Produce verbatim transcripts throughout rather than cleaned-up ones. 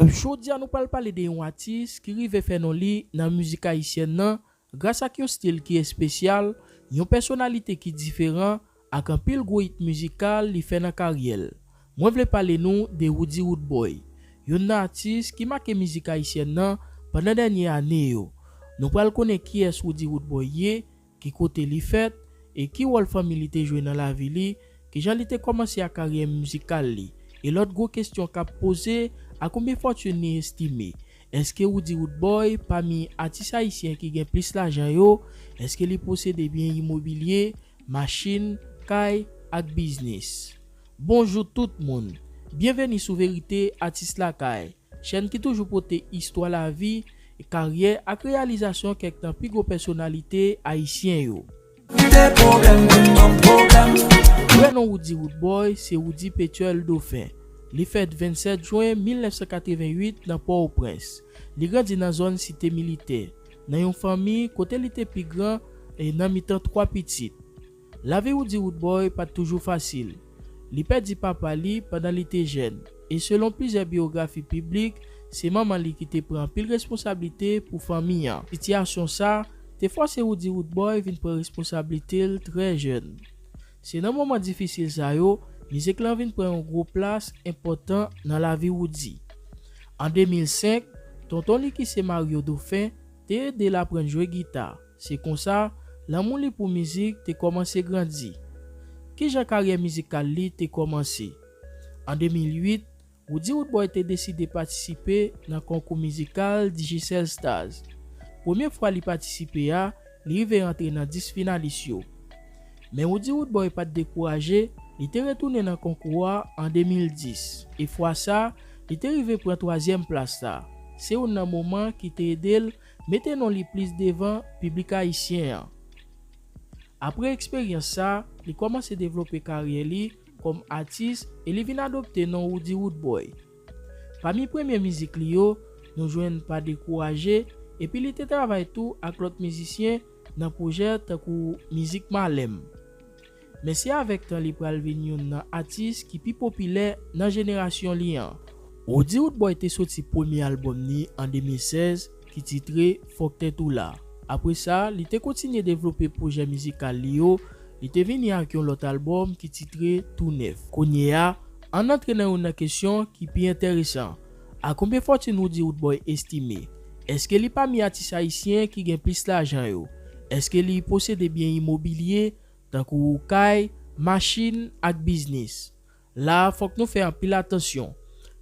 Jodi a nou pral pale de yon atis ki rive fè non li nan mizik ayisyèn nan gras ak yon stil ki espesyal, yon pèsonalite ki diferan, ak anpil gwo hit mizikal li fè nan karyè l. Mwen vle pale nou de Roody Roodboy, youn nan atis ki make mizik ayisyèn nan pandan dènye ane yo. Nou pral konnen kiyès Roody Roodboy ye, ki kote li fèt, e ki wòl fanmi li te jwe nan lavi li, kijan li te kòmanse ak karyè mizikal li, e lòt gwo kesyon k ap poze, a konbyen fòtin li estime? Èske Roody Roodboy pami atis ayisyen ki gen plis lajan yo? Èske li posede byen imobilye, machin, kay, ak biznis? Bonjou tout moun! Byenveni sou Verite Atis Lakay, chèn ki toujou pote istwa lavi, karyè ak reyalizasyon kèk nan pi gwo pèsonalite ayisyen yo. Vrè non Roody Roodboy se Roody Petuel Dauphin. Li fèt vennsèt jen mil nèf san katrevenn uit nan Pòtoprens. Li grandi nan zòn Site Militè, nan yon fanmi kote li te pi gran e nan mitan twa pitit. Lavi Roody Roodboy pa t toujou fasil. Li pèdi papa li pandan li te jèn, e selon plizyè biyografi piblik, se manman li ki te pran anpil responsablite pou fanmi an. Sitiyasyon sa te fòse Roody Roodboy vin pran responsablite l trè jèn. Se nan moman difisil sa yo, mizik lan vin pran yon gwo plas enpòtan nan lavi Roody. An de mil senk, tonton li ki se Mario Dauphin te ede l aprann jwe gita. Se konsa, lanmou li pou mizik te kòmanse grandi. Kijan karyè mizikal li te kòmanse? An de mil uit, Roody Roodboy te deside patisipe nan konkou mizikal Digicel Stars. Premye fwa li patisipe a, li rive rantre nan dis finalis yo. Men Roody Roodboy pa t dekouraje, li te retounen nan konkou a an de mil dis. E fwa sa, li te rive pran twazyèm plas la. Se youn nan moman ki te ede l mete non li plis devan piblik ayisyen an. Apre eksperyans sa, li kòmanse devlope karyè li kòm atis e li vin adopte non Roody Roodboy. Pami premye mizik li yo, nou jwenn Pa Dekouraje, epi li te travay tou ak lòt mizisyen nan pwojè tankou mizik Malè m. Men se avèk tan li pral vin youn nan atis ki pi popilè nan jenerasyon li an. Roody Roodboy te soti premye albòm li an de mil sèz ki titre Fòk Tèt ou La. Apre sa, li te kontinye devlope pwojè mizikal li yo, li te vini ak yon lòt albòm ki titre Tou Nèf. Kounye a, ann antre nan youn nan kesyon ki pi enteresan. A konbyen fòtin Roody Roodboy estime? Èske li pami atis ayisyen ki gen plis lajan yo? Èske li posede byen imobilye, tankou kay, machin, ak biznis? La a, fòk nou fè anpil atansyon.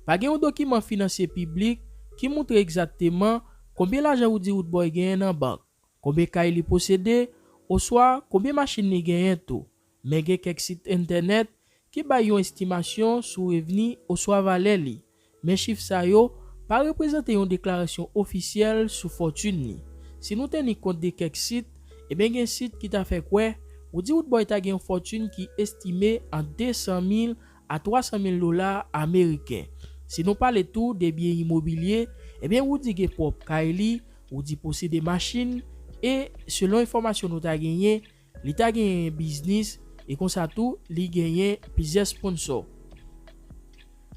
Pa gen yon dokiman finansye piblik ki montre egzakteman konbyen lajan Roody Roodboy genyen nan bank, konbyen kay li posede, oswa konbyen machin li genyen tou. Men gen kèk sit entènèt ki bay yon estimasyon sou revni oswa valè li. Men chif sa yo pa reprezante yon deklarasyon ofisyèl sou fòtin li. Si nou teni kont de kèk sit, ebyen gen sit ki ta fè kwè Roody Roodboy ta gen yon fòtin ki estime ant de san mil a twa san mil dola ameriken. Si nou pale tou de byen imobilye, ebyen Roody gen pwòp kay li, Roody posede machin, e selon enfòmasyon nou ta genyen, li ta genyen biznis, e konsa tou, li genyen plizyè sponsò.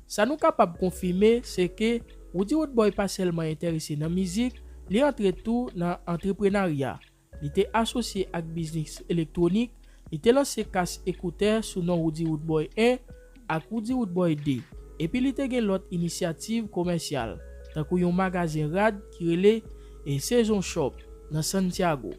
Sa nou kapab konfime, se ke Roody Roodboy pa sèlman enterese nan mizik, li antre tou nan antreprenarya. Li te asosye ak biznis elektwonik, li te lanse kas ekoutè sou non Roody Roodboy en ak Roody Roodboy de, epi li te gen lòt inisyativ komèsyal, tankou yon magazen rad ki rele e Saison Shop nan Santiago.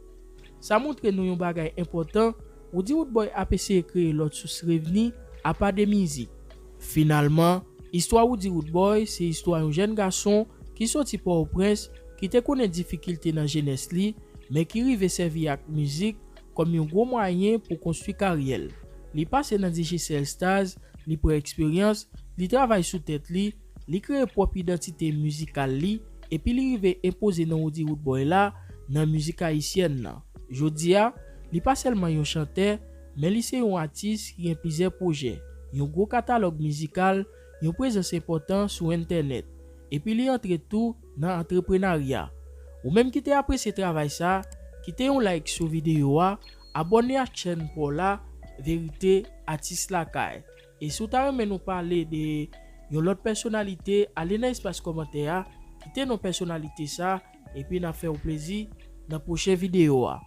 Sa montre nou yon bagay enpòtan, Roody Roodboy ap eseye kreye lòt sous revni apa de mizik. Finalman, istwa Roody Roodboy se istwa yon jèn gason ki soti Pòtoprens, ki te konnen difikilte nan jenès li, men ki rive sèvi ak mizik kòm yon gwo mwayen pou konstwi karyè l. Li pase nan Digicel Stars, li pran eksperyans, li travay sou tèt li, li kreye pwòp idantite mizikal li, epi li rive enpoze non Roody Roodboy la nan mizik ayisyèn nan. Jodi a, li pa sèlman yon chantè, men li se yon atis ki gen plizyè pwojè, yon gwo katalòg mizikal, yon prezans enpòtan sou entènèt, epi li antre tou nan antreprenarya. Ou menm ki te apresye travay sa, kite yon like sou videyo a, abòne ak chèn pa w la, Verite Atis Lakay. E si w ta renmen nou pale de yon lòt pèsonalite, ale nan espas kòmantè a, kite non pèsonalite sa, epi n ap fè w plezi nan pwochen videyo a.